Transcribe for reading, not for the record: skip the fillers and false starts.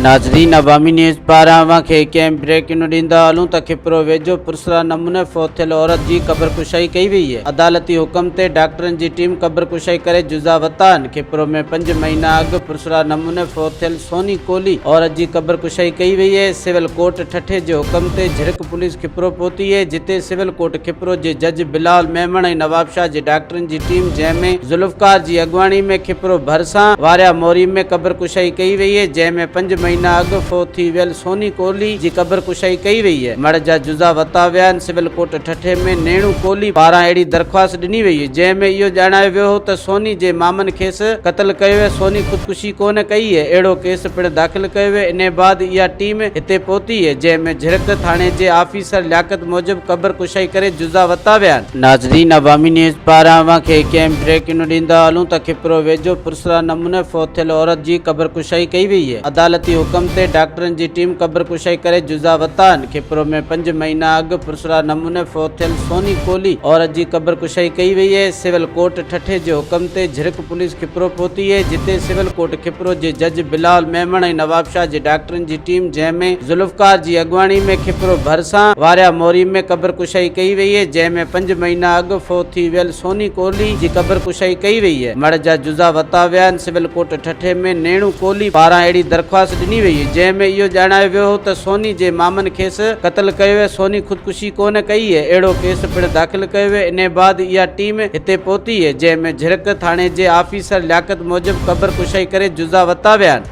ناظرين عوامي نيوز پاران اوهان کي هڪ اهم بريڪنگ ڏيندا هلون ته کپرو ويجهو پرسرار نموني فوت ٿيل عورت جي قبر ڪشائي ڪئي وئي آهي عدالتي حڪم تي ڊاڪٽرن جي ٽيم قبر ڪشائي ڪري جزا ورتا آهن کپرو ۾ پنج مهينا اڳ پرسرار نموني فوت ٿيل سوني ڪولهي عورت جي قبر ڪشائي ڪئي وئي آهي سول ڪورٽ ٺٽي جي حڪم تي جهرڪ پوليس کپرو پهتي آهي جتي سول ڪورٽ کپرو جي جج بلاول ميمڻ ۽ نوابشاهه جي ڊاڪٽرن جي ٽيم جنهن ۾ ذوالفقار جي اڳواڻي ۾ کپرو ڀرسان واريا موري ۾ قبر ڪشائي ڪئي وئي آهي جنهن ۾ پنج مهينا اڳ فوت ٿي ويل سوني ڪولهي جي قبر ڪشائي ڪئي وئي آهي مڙهه جا جزا ورتا ويا آهن سول ڪورٽ ٺٽي ۾ نيڻو ڪولهي پاران اهڙي درخواست ڏني وئي جنهن ۾ اهو ڄاڻايو ويو هو ته سوني جي مامن کيس قتل ڪيو آهي سوني خودڪشي ڪونه ڪئي آهي اهڙو ڪيس پڻ داخل ڪيو ويو انهي بعد اها ٽيم هتي پهتي آهي جنهن ۾ جهرڪ ٿاڻي جي آفيسر لياقت موجب قبر ڪشائي ڪري جزا ورتا ويا آهن. ناظرين عوامي نيوز پاران اوهان کي هڪ اهم بريڪنگ ڏيندا هلون ته کپرو ويجهو پرسرار نموني فوت ٿيل عورت جي قبر ڪشائي ڪئي وئي آهي عدالتي حڪم تي ڊاڪٽرن جي ٽيم قبر ڪشائي ڪري جزا ورتا آهن کپرو ۾ پنج مهينا اڳ پرسرار نموني فوت ٿيل سوني ڪولهي عورت جي قبر ڪشائي ڪئي وئي آهي سول ڪورٽ ٺٽي جي حڪم تي جهرڪ پوليس کپرو پهتي آهي جتي سول ڪورٽ کپرو جي جج بلاول ميمڻ ۽ نوابشاهه جي ڊاڪٽرن جي ٽيم جنهن ۾ ذوالفقار جي اڳواڻي ۾ کپرو ڀرسان واريا موري ۾ قبر ڪشائي ڪئي وئي آهي جنهن ۾ پنج مهينا اڳ فوت ٿي ويل سوني ڪولهي جي قبر ڪشائي ڪئي وئي آهي مڙهه جا جزا ورتا ويا آهن سول ڪورٽ ٺٽي ۾ نيڻو ڪولهي پاران اهڙي درخواست ڏني وئي جنهن ۾ اهو ڄاڻايو ويو هو ته سوني جي مامن کيس قتل ڪيو آهي سوني خودڪشي ڪونه ڪئي آهي اهڙو ڪيس پڻ داخل ڪيو ويو انهي بعد اها ٽيم هتي پهتي، جنهن ۾ جهرڪ ٿاڻي جي آفيسر لياقت موجب قبر ڪشائي ڪري جزا ورتا ويا آهن.